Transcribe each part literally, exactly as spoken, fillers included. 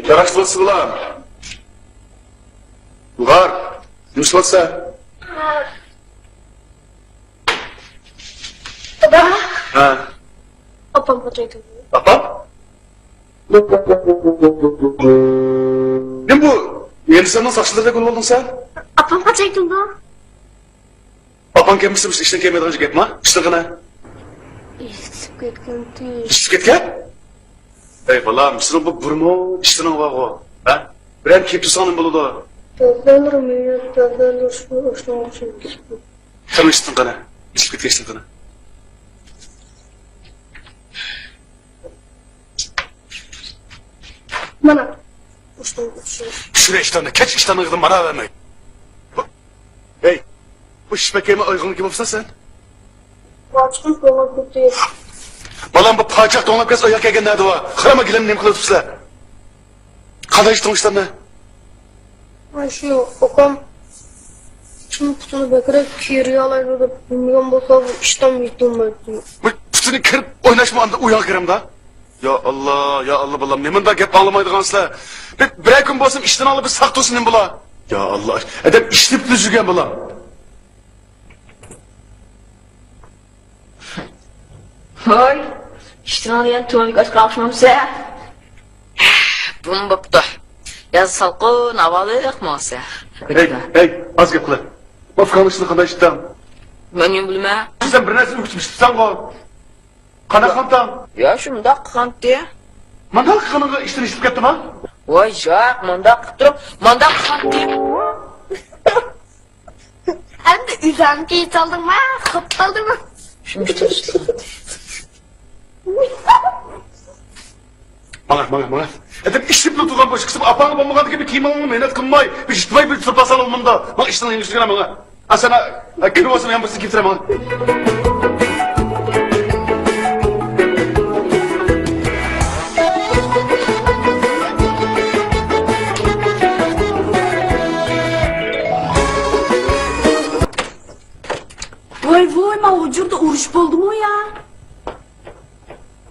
ياخشى بولسا بۇلام. بۇلغار، نېمە بولسا؟ دادا. ھە. ئاپام قاچاي تۇردى. ئاپام؟ نېمە بۇ؟ ئەمدى سېنىڭ ساقچىلىرىدەك بولۇپ قالدىڭ سەن؟ ئاپام قاچاي تۇردى. ئاپاڭ كەلمىسە بىز ئىشتىن كەلمەيدىغان گەپما؟ ئىشتىن قېنى؟ ئىشسىپ كەتكەنتى. ئىشسىپ كەتكەن؟ ئەي بالام، سېنىڭ بۇ بىرمۇ ئىشتىنىڭ بارغۇ، ھە؟ بىرەر كېلىپ تۇرساڭ نېمە بولىدۇ؟ دادالار مېنى، دادالار شۇ ئاشنىڭ ئىچىگە كىرىپ. قېنى ئىشتىن قېنى؟ ئىشسىپ كەتكەن ئىشتىن قېنى؟ مانا. ئۇشتۇمغا ئۇششاش. چۈشۈر ئىشتاننى، كەچ ئىشتاننىڭ ئېغىزىدىن مانا بەرمەي. ھەي، بۇ شىپەكەيمە ئايغىڭلىكى بولسا سەن؟ پاچىقىم توڭلاپ كەتتى. بالام، بۇ پاچاق توڭلاپ كەتسە ئاياق كەلگەن نەدە بار؟ قاراما گىلەمنى نېمە قىلىۋېتىپسىلەر؟ قانداق ئىشتىڭ ئىشتاننى؟ مانا شۇ ئۇكام پۇتىنى، پۇتىنى بەكرەك كېرىيالايدۇ دەپ بىلمىگەن بولسا، بۇ ئىشتان يېتىلمەيتتى. بۇ پۇتىنى كىرىپ ئويناشمۇ ئاندىن ئۇياغ كىرەمدا. يا ئاللا، يا ئاللا، بالام، نېمانداق گەپ ئاڭلىمايدىغانسىلەر؟ بىر، بىرەر كۈن بولسۇن ئىشتىن ئالىپ بىر ساق تۇرسۇن نېمە بولا؟ يا ئاللا، ئادەم ئىشلىپلا يۈرگەن بالام. ھوي، ئىشتىن ئالغان تۇرنىك ئاچقان ئوخشىمامسە؟ بۇم بوپتۇ. ياز سالقىن، ھاۋالىق ماڭسا. ھەي، ھەي، ئاز گەپ قىل. ئۇكاڭنىڭ ئىشىنى قانداق ئىشلىتەڭ؟ مەن نېمە بىلىمەن؟ سەن بىر نەرسە ئۆگىتىپ ئىشلىتىسەنغۇ. قانداق قىلغانتىڭ؟ يا، شۇنداق قىلغانتى. مانداق قىلغىنىڭغا ئىشتىن ئىشلىتىپ كەتتىما؟ ۋاي ياق، مانداق قىلىپ تۇرۇپ، مانداق قىلغانتى. ئەمدى ئۆزۈڭكى چالدىڭما؟ خۇپ قالدىمۇ؟ شۇنچە. ماڭا، ماڭا، ماڭا. ئادەم ئىشلىپلا تۇرغان بولۇش قىسىم، ئاپاڭغا بولمىغاندىكىن بىر كىيىمىڭنى مەھنەت قىلماي، بىر يىتماي بىر تۇرۇپ قالساڭ بولمامدۇ؟ ماڭا ئىشتىن يېڭىشكىنە ماڭا. ئا، سەن، ئا، كىرىۋالسام يەنە بىرسىنى كىيدۈرە ماڭا. ۋاي، ۋاي، ما ھۇجرىدا ئۇرۇش بولدىمۇ يا؟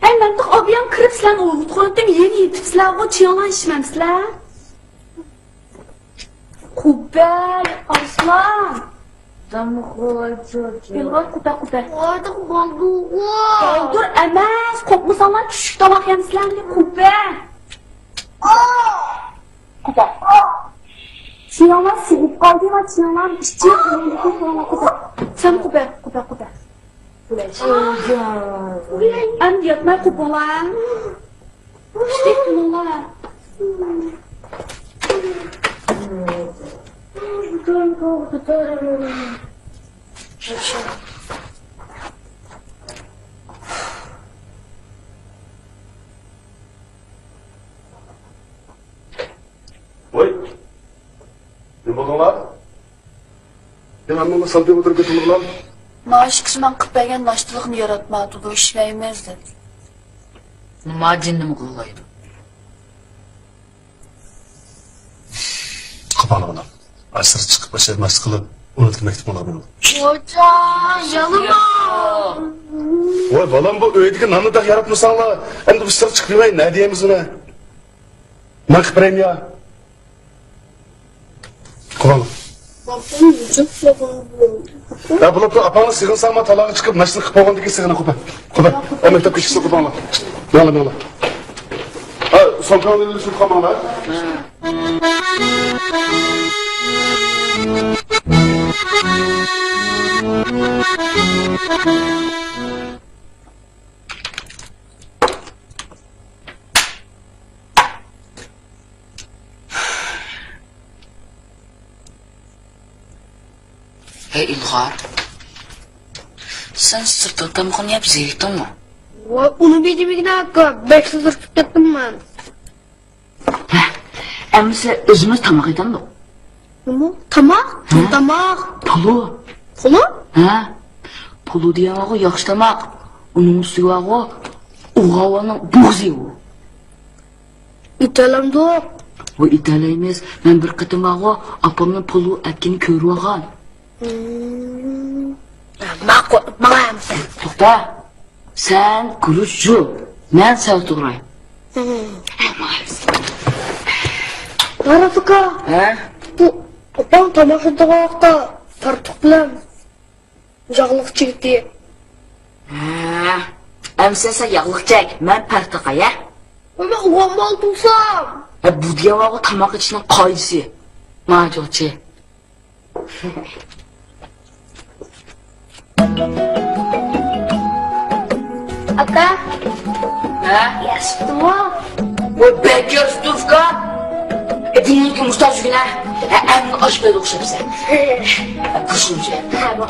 ھەي، مەمتىق ئابىيام كىرىپ سىلەرنى ئويغىتىۋاتىمەن، يەنە يېتىپسىلەرغۇ، چىياڭلار ئىچمەمسىلەر؟ قۇبە، ئارسلان. دەمخور. ئىلغار قۇبە، قۇبە. ئارتۇق بولدىغۇ. بالدۇر ئەمەس، قورقمىساڭلار چۈشلۈك تاماق يەمسىلەر، قۇبە. قۇبە. چىياڭلار سوغۇپ قالدى، ۋە چىياڭلار ئىچى قۇبە. سەن قۇبە، قۇبە، قۇبە. ئەمدى ياتماي قوپۇڭلار. ئىشتەك قىلىڭلار. ۋاي، نېمە بولدۇڭلار؟ يەنە ئانىڭغا سالدى ئولتۇرۇپ كېتىڭلار. ماڭا ئىككىسى مەن قىلىپ بەرگەن ناشتىلىقنى ياراتمايدۇ، ئىشلەيمىز دېدى. نېمە جىن نېمە قىلالايدۇ؟ قاپاڭلىغىنا. ئاشىرى چىقىپ، ئاشىرى ناشتا قىلىپ، ئۇنىڭدىن مەكتۇپ ئالغان. خوجا، يالىما. ۋاي بالام، بۇ ئۆيدىكى ناننى داق ياراتمىساڭلار، ئەمدى بىز سىرتقا چىقىپ يېمەي، نەدە يەيمىز ئۇنى؟ مەن قىلىپ بېرەيمۇ يا؟ قوباڭ. ھە، بولۇپتۇ، ئاپاڭنى سېغىنساڭ، مانا تالاغا چىقىپ، ناشتىنى قىلىپ بولغاندىن كېيىن سېغىنە، قوباڭ. قوباڭ. ئە، مەكتەپكە چىقسا، قوباڭلار. ماڭلا، ماڭلا. ھە، سومكاڭنى ئېلىپ قالماڭلار. ھەي ئىلغار، سەن سىرتتا تامىقىڭنى يەپ زېرىكتىڭمۇ؟ ۋاي، ئۇنى بېجىرمىگىن ئاكا، بەك سىزىرىپ كەتتىم مەن. ھە، ئەمىسە ئۆزىمىز تاماق ئېتەمدۇق. نېمە؟ تاماق؟ ھە؟ تاماق. پولۇ. پولۇ؟ ھە. پولۇ دېگەنغۇ ياخشى تاماق. ئۇنىڭ ئۈستىگە بارغۇ، ئۇ غاۋاننىڭ بوغۇزى ئۇ. ئېتەلەمدۇق؟ ۋاي، ئېتەلەيمىز. مەن بىر قېتىم بارغۇ، ئاپامنىڭ پولۇ ئەتكىنى كۆرۈۋالغان. ماقۇل، ماڭايمىز. توختا، سەن گۈرۈچ جۇ، مەن سەۋەت تۇغراي. ماڭايمىز. تارىف ئاكا، ھە؟ بۇ ئاپاڭ تاماق ئېتىدىغان ۋاقىتتا پارتۇق بىلەن ياغلىق چىگىتى. ھە، ئەمسە سەن ياغلىق چەك، مەن پارتۇق، ھە؟ مەن ئۇۋالماي تۇرسام. ھە، بۇ دېگەن بارغۇ تاماق ئېتىشنىڭ قائىدىسى. ما جوچى. ئاكا. ھە؟ ياخشىمۇ؟ ۋاي، بەك ياخشى تۇرۇپكا. ئە، بۇنىڭكى مۇشتاق يۈگۈن، ھە؟ ھە، ئەمدى ئاش بەردى ئوخشاپسەن. ھە، كۈشۈمچە. ھە، بار.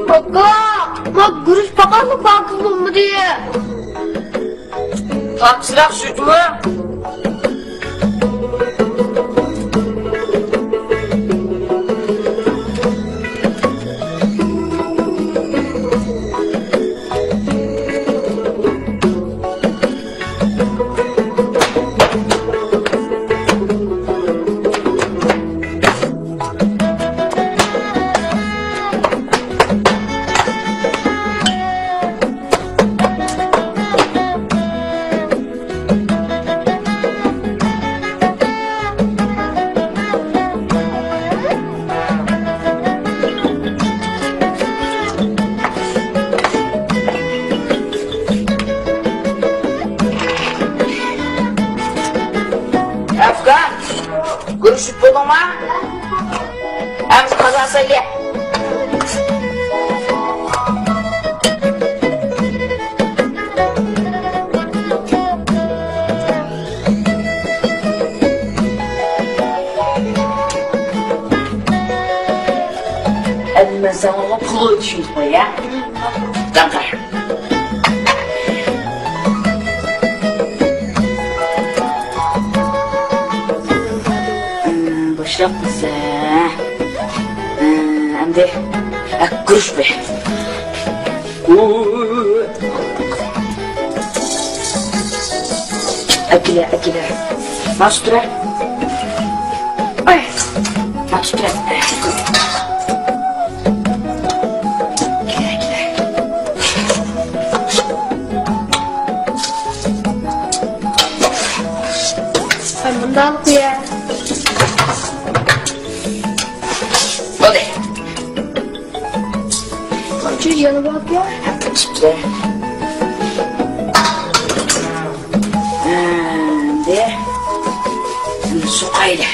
ئاكا، ما گۈرۈچ پاقارنى پاكىز بولمىدى. پاكىزراق سۈتمۇ؟ ئەفغان، گۈرۈچ سۈت بولدۇڭما؟ ئەمسە قازان سەيلە. ئەمدى مەن ساڭا پۇل ئۆتۈشۈمنى قوي، ھە؟ داڭقا. باشلاپ قىلسا. ئەمدى ئەككۈرۈش بى. ئەكىلە، ئەكىلە. ماستۇرە. ئاي. ماستۇرە. ئەكىلە، ئەكىلە. ئاي، مۇنداق قويە. بولدى. قانچە يەنە باركەن؟ ھەپتە چىقتى. ئەمدى سۇ قايدى.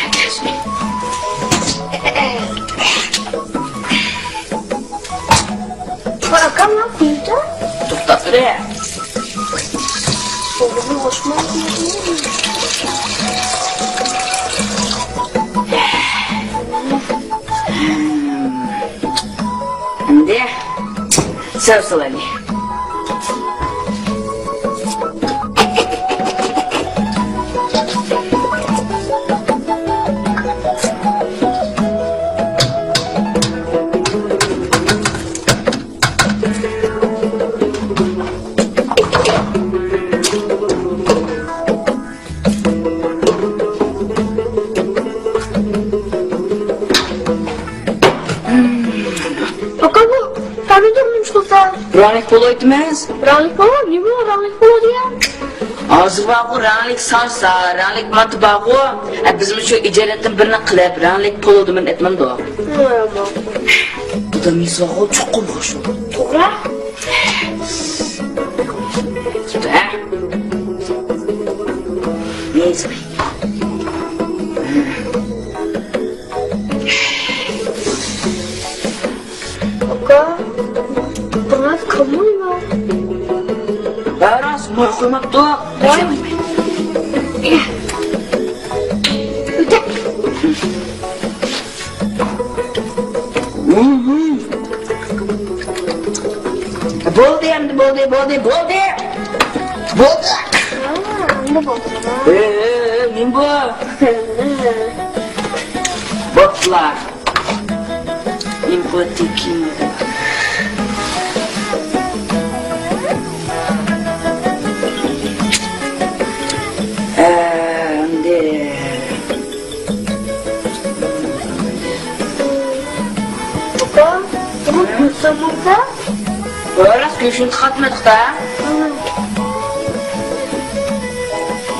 ئاكام يوق ئۆيدە. توختاپ تۇرە. ئەمدى سەۋ سالىلى. رەڭلىك پولو ئېيتىمىز. رەڭلىك پولو؟ نېمە رەڭلىك پولو دېگەن؟ ھازىر بارغۇ رەڭلىك سارسا، رەڭلىك مانتا بارغۇ. ئە، بىزمۇ شۇ ئىجادىيەتتىن بىرنى قىلىپ، رەڭلىك پولو دېمەن ئېيتمامدۇ؟ بۇدا مېيىز بارغۇ، چوقۇم خوش بولىدۇ. توغرا. ھە؟ مېيىز. ئاكا، بۇنى كىم ئوينايدۇ؟ ھە راست، ماڭا قويماپتۇ. ۋاي. ئۆتە. بولدى ئەمدى، بولدى، بولدى، بولدى. بولدى. ھە، ئەمدى بولدى. ئە، ئە، ئە، نېمە بۇ؟ بوپتۇلا. ئىمپوتىكىم. ئەمدى. ئاكا، بۇنى كۆرسەم بولسا؟ راست گۆشنى تىقاتمىدۇق-دە.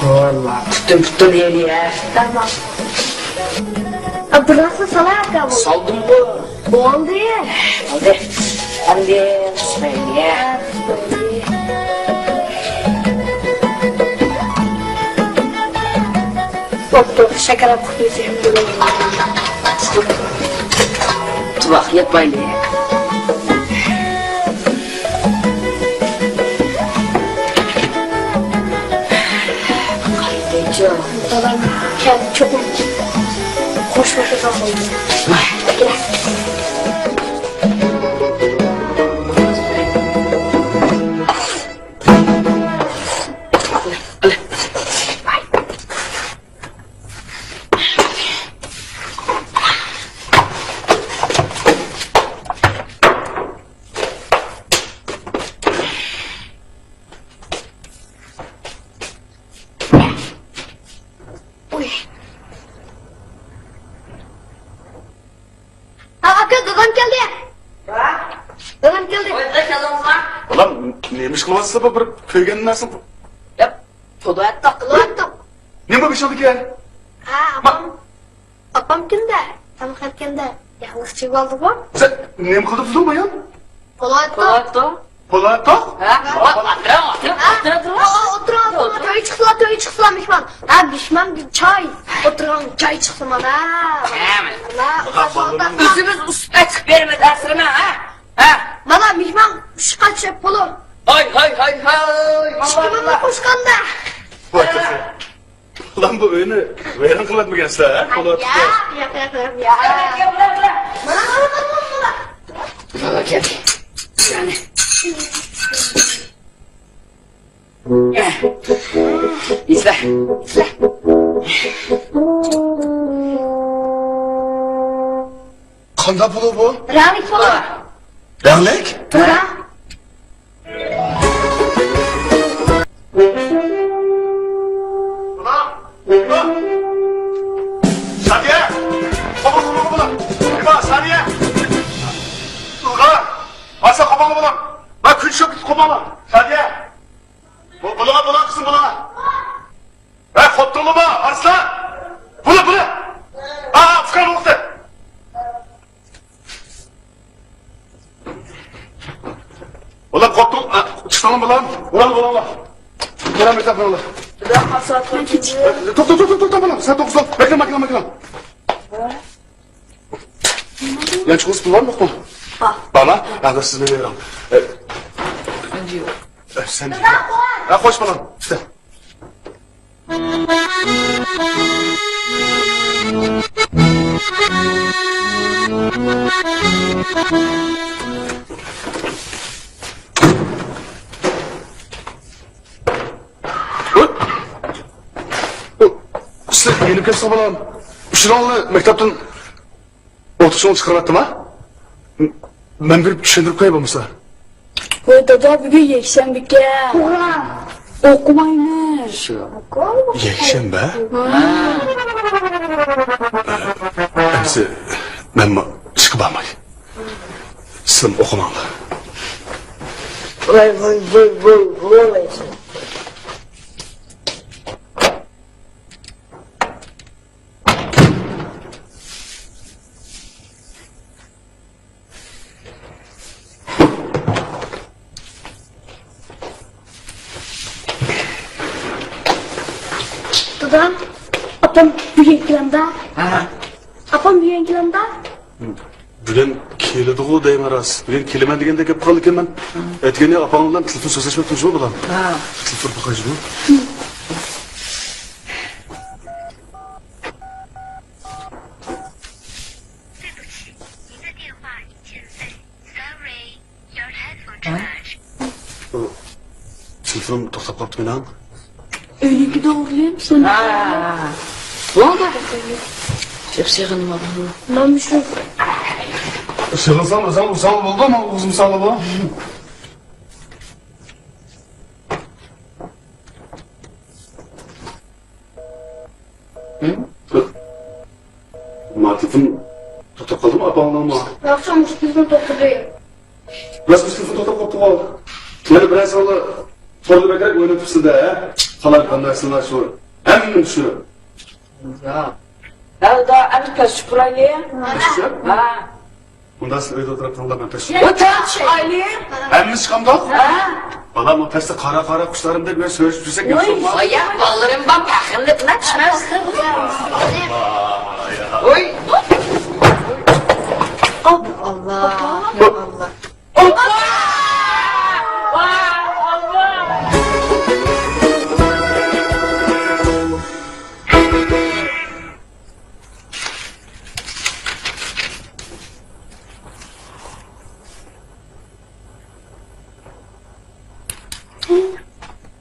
ۋاللا، پۈتۈن-پۈتۈن يەيلى، ھە. تامام. ئا، بىرنەرسە سالاي ئاكا بۇ. سالدىمغۇ. بولدى. بولدى. ئەمدى سۈرەيلى. بولدى. شاكارات قۇتىسى ھەم بولدى. تۇۋاق ياپايلى. دادام كەلدى، چوقۇم خوش بولسا بولدى. ئۇي. ئا، ئاكا، دادام كەلدى. ھە؟ دادام كەلدى. ۋاي، دادا كەلدىڭىزما؟ بالام، نېمە ئىش قىلىۋاتىسىز بۇ بىر كۆرگەن نەرسە؟ ياق، پولو ئەتتۇق. پولو ئەتتۇق. نېمە بولدى بېشىڭدىكى؟ ھە، ئاپام. ئاپام كۈندە، تاماق ئەتكەندە يالغۇز چىقىۋالدىغۇ. سەن نېمە قىلدى تۇزۇڭ بايام؟ پولاتو. پولاتو. پولاتو؟ ھە؟ ھە. ئولتۇرۇڭ، ئولتۇرۇڭ، ھە؟ ئولتۇرۇڭ، ئولتۇرۇڭ. ئولتۇرۇڭ، ئولتۇرۇڭ. توي چىقسىلا، توي چىقسىلا مېھمان. ھە، مېھمان چاي. ئولتۇرغان چاي چىقسا مانا. ھە، مانا. مانا، ئۇخلاپ ئولتۇر. ئۆزىمىز ئۇسسۇپ ئەتىپ بېرىمىز ئەسلىمە، ھە؟ ھە؟ مانا مېھمان ئۈچ قاچا پولو. ھاي، ھاي، ھاي، ھاي. ئىككى مىڭنى قوشقاندا. ۋاي، ۋاي. ئۇلان بۇ ئۆينى ۋەيران قىلىۋەتمىگەنسىلەر، ھە؟ ياق، ياق، ياق، ياق، ياق. مانا، مانا، مانا، مانا. بالا كەلدى. يەنى. ئىزدە. ئىزدە. قانداق پولو بۇ؟ رەڭلىك پولو. رەڭلىك؟ توغرا. سادىيە! قوپال، قوپال، قوپال! ئىبا، سادىيە! ئىلغار! ئاسا قوپال، قوپال! ما كۈن چۈشۈپ كېتىپ قوپال! سادىيە! بۇ، بۇلىغا، بۇلىغا، قىزىم، بۇلىغا! ھە، خوتۇنلىما، ئارسلان! بۇلى، بۇلى! ئا، ئا، ئۇكام بولدى! بالام، قوپتۇڭ، ئا، چىقساڭلار، بالام. بولام، بولام، بالام. بولام، مەكتەپ، بالام. توختا، توختا، توختا، توختا، بالام. سائەت توققۇزدا. مەكتەپ، مەكتەپ، مەكتەپ. يانچۇقىڭىز پۇل بارمۇ، يوقمۇ؟ بار. بارما؟ ھە، سىز مېنى بېرىڭ. ئە، سەن. ھە، خوش، بالام. ئۈستە. سىلەر يېنىپ كەتسىڭ، بالام. ئۇچۇرۇڭلار مەكتەپتىن ئوقۇتقۇچىڭىز چىقىرىۋەتتىما؟ مەن بېرىپ چۈشەندۈرۈپ قوياي بولمىسا. ۋاي دادا، بۈگۈن يەكشەنبىكەن. توغرا. ئوقۇمايمىز. يەكشەنبە؟ ھە. ئەمسە مەنمۇ ئىشقا بارماي. سىلەرمۇ ئوقۇماڭلار. ۋاي، ۋاي، ۋاي، ۋاي، ۋاي. دادا، ئاپام بۈگۈن كېلەمدا؟ ھە. ئاپام بۈگۈن كېلەمدا؟ بۈگۈن كېلىدىغۇ دەيمەن راست. بۈگۈن كېلىمەن دېگەندەك گەپ قىلغانىكەنمەن. ئەتىگەننى ئاپاڭ بىلەن تېلېفون سۆزلەشمەپتىمىزمۇ بالام؟ ھە. تېلېفون باقايچۇ. تېلېفونۇم توختاپ قاپتۇ مېنىڭ. ئۆينىڭكىدە ئوغرىلىيىم سۇنى. ھا. بولدى. كۆپ سېغىنما بۇنى. مانا شۇ. سېغىنساڭ ئۆزۈڭ ئۇرساڭ بولدى، ماڭا ئوغۇزمۇ سالىدۇ. ھە؟ ما تېلېفون توختاپ قالدىمۇ ئاپاڭنىڭمۇ؟ ياق، مۇشۇ تېلېفون توختىدى. راست، مۇشۇ تېلېفون توختاپ قاپتىغۇ. يەنە بىرەرسىڭلار توردا بەكرەك ئويناپ تۇرسىلە، ھە؟ قالايمىقان نەرسىلەر شۇ. ھەممىنى چۈشۈرۈپ. ياق. ھە، ئەمدى پەس چۈشۈپ تۇرايلى. پەس چۈشۈپ؟ ھە. ئۇنداق سىز ئۆيدە ئولتۇرۇپ تۇرۇڭلار، مەن پەس چۈشۈپ. ئولتۇرۇپ چىقايلى. ھەممىسى چىقامدۇق؟ ھە. بالام، ئۇ پەستە قارا-قارا قۇشلارنى دەپ سۆرىشىپ يۈرسەك ياخشى بولماس. ۋاي، يا بالىلىرىم بار، پەخىرلىنىپ نەچمەس. ۋاي. ئاللا، يا ئاللا.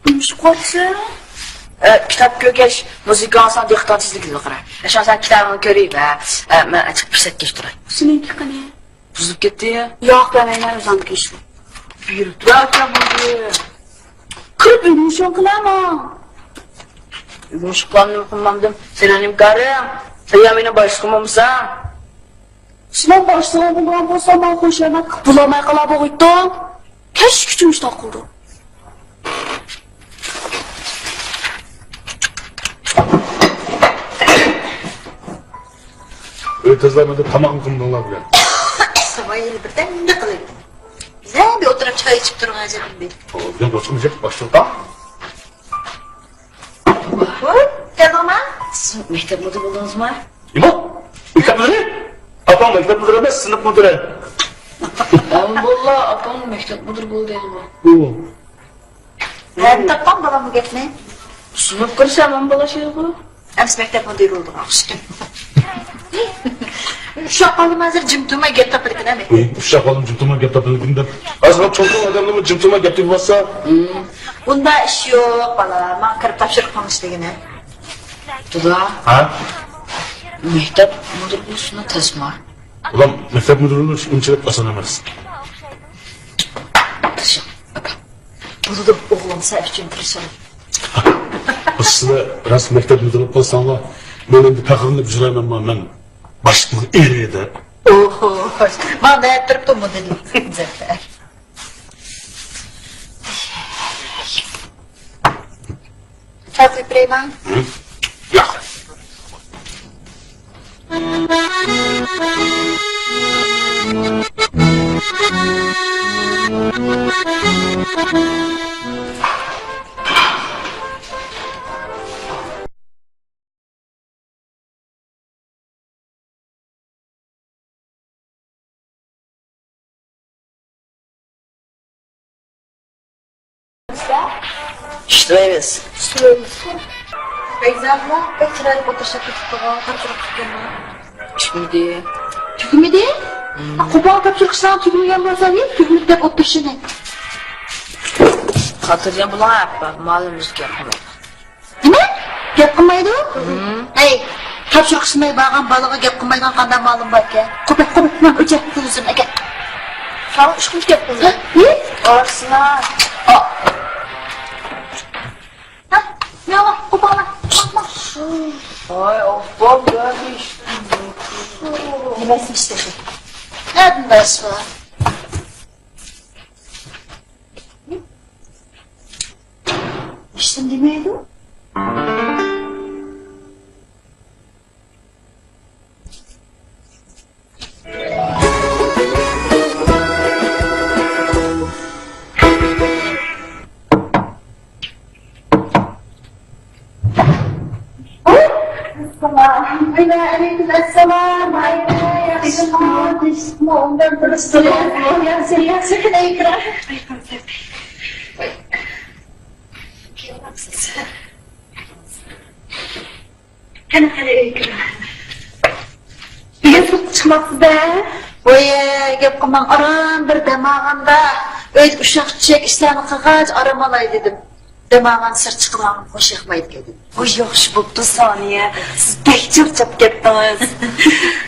نېمىشقا قورقىسەن؟ ئە، كىتاب كۆرگەچ مۇزىكا ئاڭلىساڭ دىققىتىڭ تېزلا كېتىدۇ قارا. ئە، شۇڭا سەن كىتابىڭنى كۆرۈۋەر. ئە، مەن ئاچىق پىرسەتكەچ تۇراي. سېنىڭكى قېنى؟ بۇزۇلۇپ كەتتى. ياق، بەرمەيمەن ئۆزۈڭنىڭكىنى. بېرىپ تۇراركەن بۇ. كىرىپ ئۆگىنىشىڭ قىلامۇ؟ ئۆگىنىشىپ قىلامدىم، قىلمامدىم. سېنىڭ نېمە كارىڭ؟ سەن يا مېنىڭ باشلىقىم بولمىساڭ. سېنىڭ باشلىقىڭ بولغان بولسا، ماڭا خۇشامەت قىلىپ بولالماي قالا بوغۇيتتۇڭ. كەچ كۈچۈم ئىشتاق قىلدى. ئۆي تازىلايمەن دەپ تاماقنى قىلمىدىڭلار بۈگۈن. ۋاي، بىردەمدە قىلىۋېتىڭ. بىزەر بىر ئولتۇرۇپ چاي ئىچىپ تۇرۇڭ، ئەجەب بىر. بۈگۈن دوستۇم جىق باشلىق. ۋوي، كەلدىڭما؟ سىز مەكتەپ مۇدىرى بولدىڭىزما؟ نېمە؟ مەكتەپ مۇدىرى؟ ئاپام مەكتەپ مۇدىرى ئەمەس، سىنىپ مۇدىرى. ئەمما باللا، ئاپام مەكتەپ مۇدىرى بولدى دەيدىغۇ. ئۇ. نەدىن تاپقان بالام بۇ گەپنى؟ سىنىپ كىرسە مەن بالا شۇ. ئەمىسە مەكتەپ مۇدىرى بولدىغان ئوخشايدۇ. ئۇششاق بالىم ھازىر جىم تۇرماي گەپ تاپىدىكەن، ھە، مەكتەپتە. ئۇششاق بالىم جىم تۇرماي گەپ تاپىدىكەن دەپ. ئازراق چوڭقۇر ئادەملەرمۇ جىم تۇرماي گەپ تېپىۋاتسا. ھىم. بۇنداق ئىش يوق، بالا. ماڭا كىرىپ تاپشۇرۇق قىلىش دېگىنە. دادا. ھە؟ مەكتەپ مۇدىرى بولۇش شۇنداق تەسمۇ؟ ئۇلام، مەكتەپ مۇدىرى بولۇش ئۇنچىلىك ئاسان ئەمەس. بولىدۇ، ئوغلۇم، سەن ئۈچۈن تىرىشىمەن. سىلەر راست مەكتەپ مۇدىرى بولۇپ قالساڭلار، مەن ئەمدى پەخىرلىنىپ يۈرەيمەنما، مەن باشلىقنىڭ ئېرى دەپ. ئوھو، ماڭا دەپ تۇرۇپتۇ مۇدىر زەپەر. چاي قۇيۇپ بېرەيمۇ؟ ھە؟ ياق. ئىشلەيمىز. ئىشلەيمىز. بەگزادىمۇ بەك چىرايلىق ئولتۇرۇشلاپ كېتىپتىغۇ، تاپشۇرۇق تۈگىدىمۇ؟ تۈگىمىدى. تۈگىمىدى؟ ھىم. قوپال تاپشۇرۇقچىلار تۈگىمىگەن بولسا، نېمە تۈگىمىدى دەپ ئولتۇرۇشىنى؟ خاتىرجەم بولۇڭ، ئاپا، مۇئەللىم بىزگە گەپ قىلمايدۇ. نېمە؟ گەپ قىلمايدۇ؟ ھىم. ھەي، تاپشۇرۇق ئىشلىمەي بارغان بالىغا گەپ قىلمايدىغان قانداق مۇئەللىم باركەن؟ قوپە، قوپە، ماڭ، ئۆچە، تېلېۋىزورنى ئەكەل. ساڭا ئىشقىلىپ گەپ قىلدىم. ھە؟ نېمە؟ ئارسىنا. ھە؟ ماڭا، قوپالا. ۋاي، ئوپپام، بەرمىش. نېمەسىنى ئىشلىدى؟ نەدىن بەرسە؟ دېمەيدۇ. ئەسسالام. ۋەئەلەيكۇم ئەسسالام. ۋاي، ياخشىمۇ؟ تىنچلىقمۇ؟ ئۇنداق تۇرۇپسىز. ياخشى، ياخشى، قېنى ئىكرام. قېنى، قېنى، ئۆيگە كىرىڭ. بۈگۈن سىرتقا چىقماپسىز-دە؟ ۋاي، گەپ قىلماڭ، ئاران بىر دەم ئالغاندا، ئۆيدە ئۇششاق-چۈششەك ئىشلارنى قىلغاچ، ئارام ئالاي دېدىم. دەم ئالغان سىرت چىقىماڭ، خوش ياقمايدىكەن دېدىم. ۋاي، ياخشى بوپتۇ، سانىيە. سىز بەك چارچاپ كەتتىڭىز.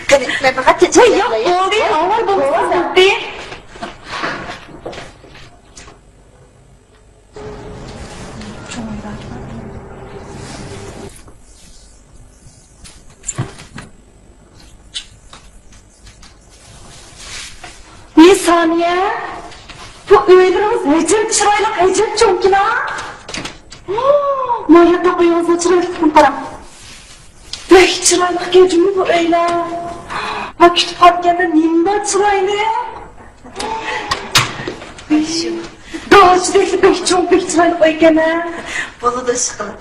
قېنى، مەن پەقەت ۋاي، ياق، بولدى، ئاۋۋال بولسا بولدى. ۋاي سانىيە، بۇ ئۆيلىرىڭىز ئەجەب چىرايلىق، ئەجەب چوڭكىنا. ما ياتاق ئۆيىڭىزنىڭ چىرايلىقلىقىنى قاراڭ. بەك چىرايلىق جۇمۇ بۇ ئۆيلەر. ما كۈتۈپ قالغاندا نېمىنداق چىرايلىق. داچىدەكلا بەك چوڭ، بەك چىرايلىق ئۆيكەن ھە. بولىدۇ، ئىشقىلىپ.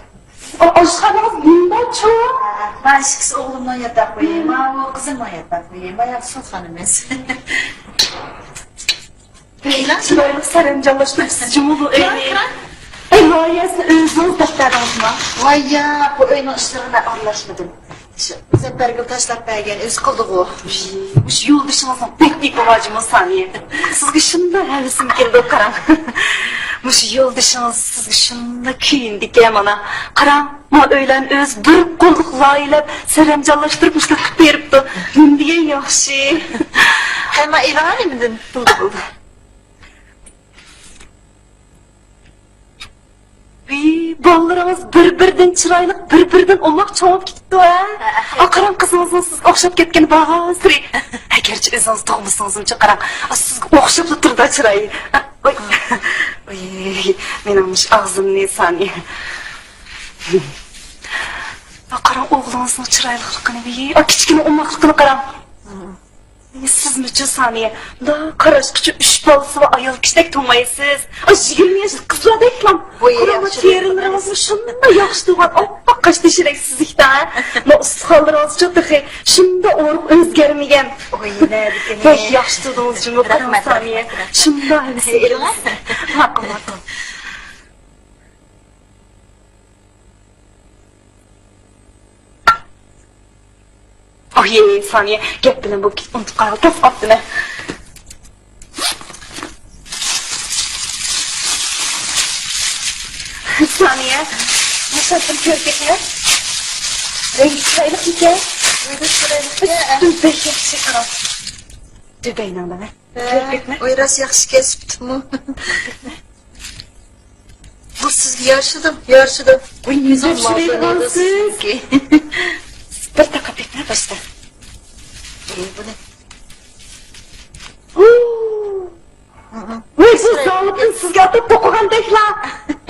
ئا-، ئاشخانىڭىز نېمىنداق چوڭ؟ ھە، ما ئىككىسى ئوغلۇمنىڭ ياتاق ئۆيى، ماۋۇ قىزىمنىڭ ياتاق ئۆيى، مايا سۇخانىمىز. بەك چىرايلىق سەرەمجانلاشتۇرۇپسىز جۇمۇ بۇ ئۆينى. ئەي، لايىھەسىنى ئۆزىڭىز دەپ بەردىڭىزمۇ؟ ۋاي ياق، بۇ ئۆينىڭ ئىشلىرىغا مەن ئارىلاشمىدىم. شۇ مۇزەپپەرگۈل تاشلاپ بەرگەن ئۆزى قىلدىغۇ. مۇشۇ يولدىشىڭىزنىڭ بەك گېپى بار جۇمۇ سانىيە. سىزگە شۇنداق ھەۋىسىم كېلىدۇ قاراڭ. مۇشۇ يولدىشىڭىز سىزگە شۇنداق كۆيۈندىكەن مانا. قاراڭ، ما ئۆيلەرنى ئۆزى بىر قوللۇق لايىھەلەپ، سەرەمجانلاشتۇرۇپ مۇشۇنداق قىلىپ بېرىپتۇ. نېمە دېگەن ياخشى. ھەممە ئېلىڭا نېمىدىن؟ بولدى، بولدى. ۋىي، بالىلىرىڭىز بىر-بىرىدىن چىرايلىق، بىر-بىرىدىن ئوماق چوڭىيىپ كېتىپتۇ ھە؟ ھە، ھە. ئا، قاراڭ، قىزىڭىزنىڭ سىزگە ئوخشاپ كەتكىنى بارغانسېرى. ئەگەرچە ئۆزىڭىز تۇغمىسىڭىزمۇچۇ، قاراڭ، ئا، سىزگە ئوخشاپلا تۇرىدۇ چىرايى. ئا، ئوي. ئوي، مېنىڭ مۇشۇ ئاغزىمنى سانى. ئا، قاراڭ، ئوغلىڭىزنىڭ چىرايلىقلىقىنى، ۋىي، ئا، كىچىكىنە ئوماقلىقىنى قاراڭ. سىزمۇچۇ سانىيە، مۇنداق قاراشقىچە ئۈچ بالىسى بار ئايال كىشىدەك توڭايسىز. ئا، يىگىرمە ياشلىق قىزلاردەكلا. بۇ قارا، ياخشى تېرىلىرىڭىزمۇ شۇنداق ياخشى تۇرغان، ئاپئاق قاش تېشىدەك سۈزۈكتە. ما ئۇستىخانلىرىڭىزچۇ تېخى شۇنداق ئورۇق ئۆزگەرمىگەن. ۋاي، نەدىكىن. بەك ياخشى تۇردىڭىز جۇمۇ، قاراڭ رەھمەت، سانىيە. رەھمەت، رەھمەت. شۇنداق ھەۋىسىم كېلىپ. ماقۇل، ماقۇل. ئوي، سانىيە، گەپ بىلەن بولۇپ كېتىپ ئۇنتۇپ قالغان، تاس ئاپتىمەن. سانىيە، مۇساپىر كۆركەكلەر. رەڭگى چىرايلىق ئىكەن. رەڭگى چىرايلىق. بەك ياخشى قاراڭ. دۈبەينىڭ دەمە. ھە، كۆركەكمۇ؟ ۋاي، راست ياخشى كەسىپتىمۇ. بۇ سىزگە يارىشىدۇ، يارىشىدۇ. ۋاي، نېمە دەپ سۈرەيدىغانسىز؟ بىر تاقا بېكىنە باشتا. ئى، بۇنى. ۋاي، بۇ زاۋۇتتىن سىزگە ئاتاپ توقۇغاندەكلا.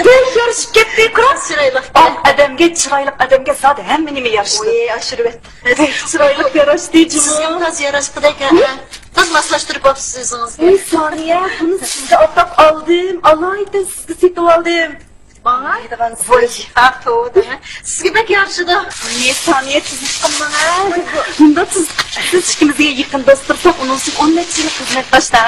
بەك يارىشىپ كەتتى، قاراڭ. چىرايلىق. ئاق ئادەمگە، چىرايلىق ئادەمگە زادى ھەممە نېمە يارىشىدۇ. ۋاي، ئاشۇرۇۋەتتى. بەك چىرايلىق ياراشتى جۇمۇ. سىزگە تاز ياراشقۇدەك، ھە؟ تاز ماسلاشتۇرۇپ ئاپسىز ئۆزىڭىزگە. ئەي سانىيە، بۇنى سىزگە ئاتاپ ئالدىم، ئالايىتەن سىزگە سېتىۋالدىم. ماڭا؟ ۋاي، ھە، توۋا دەڭە. سىزگە بەك يارىشىدۇ. ئەي سانىيە، تېزلىشىپ قالماڭ ھە. بۇنداق تېز، سىز ئىككىمىزگە يېقىن دوست تۇرساق، ئۇنىڭ ئۈچۈن ئون نەچچە يىل خىزمەت باشتا.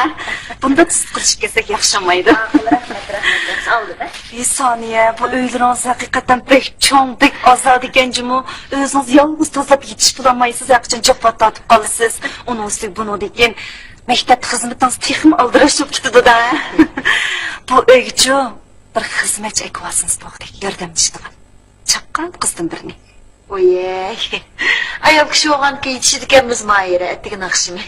بۇنداق تېز قىلىشىپ كەتسەك ياخشىمايدۇ. ماقۇل، رەھمەت، رەھمەت، رەھمەت. ئالدىم ھە. ئەي سانىيە، بۇ ئۆيلىرىڭىز ھەقىقەتەن بەك چوڭ، بەك ئازادە ئىكەن جۇمۇ. ئۆزىڭىز يالغۇز تازىلاپ يېتىشىپ بولالمايسىز، ھەر قاچان جاپا تارتىپ قالىسىز. ئۇنىڭ ئۈستىگە بۇنىڭدىن كېيىن مەكتەپتە خىزمىتىڭىز تېخىمۇ ئالدىراش بولۇپ كېتىدۇ-دە. بۇ ئۆيگىچۇ بىر خىزمەتچى ئەكىۋالسىڭىز بولدى، ياردەملىشىدىغان. چاققان قىزدىن بىرنى. ۋويەي. ئايال كىشى بولغانكى يېتىشىدىكەنمىز ماھىرە، ئەتىگە ناخشىمۇ.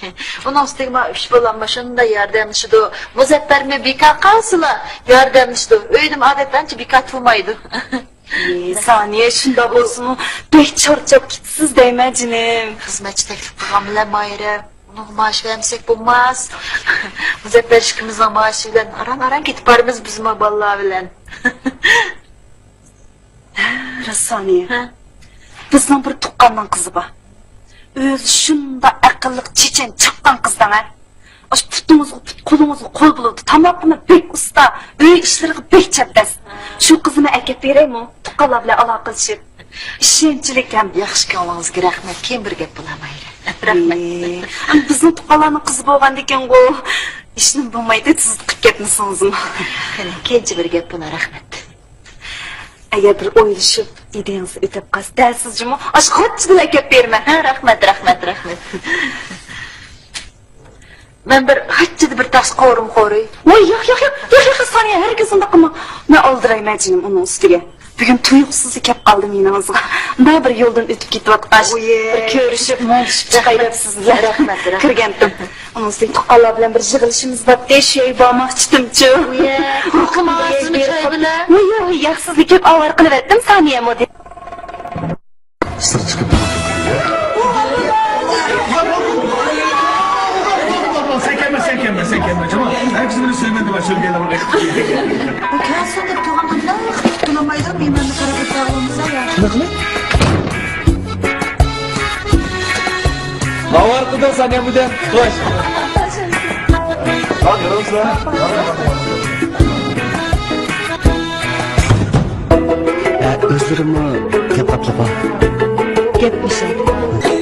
ئۇنىڭ ئۈستىگە ما ئۈچ بالام بار، شۇنداق ياردەملىشىدۇ. مۇزەپپەرمۇ بىكار قالسىلا ياردەملىشىدۇ. ئۆيدىمۇ ئادەتتە ئانچە بىكار تۇرمايدۇ. ئى، سانىيە، شۇنداق بولسىمۇ بەك چارچاپ كېتىسىز دەيمەن جېنىم. خىزمەتچى تەكلىپ قىلغان بىلەن ماھىرە، ئۇنىڭغا مائاش بەرمىسەك بولماس. مۇزەپپەر ئىككىمىزنىڭ مائاشى بىلەن ئاران-ئاران كېتىپ بارىمىز بىزمۇ بالىلار بىلەن. راست سانىيە. ھە؟ بىزنىڭ بىر تۇغقاننىڭ قىزى بار. ئۆزى شۇنداق ئەقىللىق، چېچەن، چاققان قىز دەڭە. ئاشۇ پۇتىڭىزغا پۇت، قولىڭىزغا قول بولىدۇ. تاماققىمۇ بەك ئۇستا، ئۆي ئىشلىرىغا بەك چەبدەس. شۇ قىزنى ئەكەپ بېرەيمۇ؟ تۇغقانلار بىلەن ئالاقىلىشىپ، ئىشەنچلىك ھەم. ياخشى كۆڭلىڭىزگە رەھمەت. كېيىن بىر گەپ بولا، ماھىرە. رەھمەت. ئەمما بىزنىڭ تۇغقانلارنىڭ قىزى بولغاندىكىنغۇ، ئىشنىمۇ بولمايدۇ، تېزىتقىپ كەتمىسىڭىزمۇ. قېنى، كېيىنچە بىر گەپ بولا، رەھمەت. ئەگەر بىر ئويلىشىپ، ئىدىيەڭىزنى ئۆتەپ قالسا، دەل سىز جۇمۇ ئاشۇ غاچچىدىلا ئەكەپ بېرىمەن. ھە، رەھمەت، رەھمەت، رەھمەت. مەن بىر غاچچىدە بىر تاش قورۇم قورۇي. ۋاي، ياق، ياق، ياق، ياق، ياق، سانىيە، ھەرگىز ئۇنداق قىلما. مەن ئالدىرايمەن جېنىم ئۇنىڭ ئۈستىگە. بۈگۈن تۇيۇقسىزلا كەپ قالدىم يېنىڭىزغا. مۇنداق بىر يولدىن ئۆتۈپ كېتىۋاتقاچ، بىر كۆرۈشۈپ، مۇڭدىشىپ چىقاي دەپ سىز بىلەن رەھمەت، رەھمەت. كىرگەنتىم. ئۇنىڭ ئۈستىگە تۇغقانلار بىلەن بىر يىغىلىشىمىز بارتتى، شۇ يەرگە بارماقچىدىمچۇ. ئۇيە، قورقماڭ، سىزنى چاي بىلەن. ۋاي، ۋاي، ياق، سىزنى كەپ ئاۋارە قىلىۋەتتىم، سانىيەمۇ دەپ. سىر چىقىپ. سەن كەلمە، سەن كەلمە، سەن كەلمە، جامان. ھەرگىز مېنى سۆيمەيدۇ، مانا شۆلگەيلەرگە. كەلسۇن دەپ تۇرغانغا نېمە قىلىپ تۇرمايدۇ، مېنى قاراپ ئولتۇرۇۋالمىسا يا. شۇنداقمۇ؟ ماۋۇ ئارقىدا سانىيەمۇ دەم. خوش. ھە، ئۆزلىرىمۇ گەپ قاتلىقى. گەپلىشىدۇ.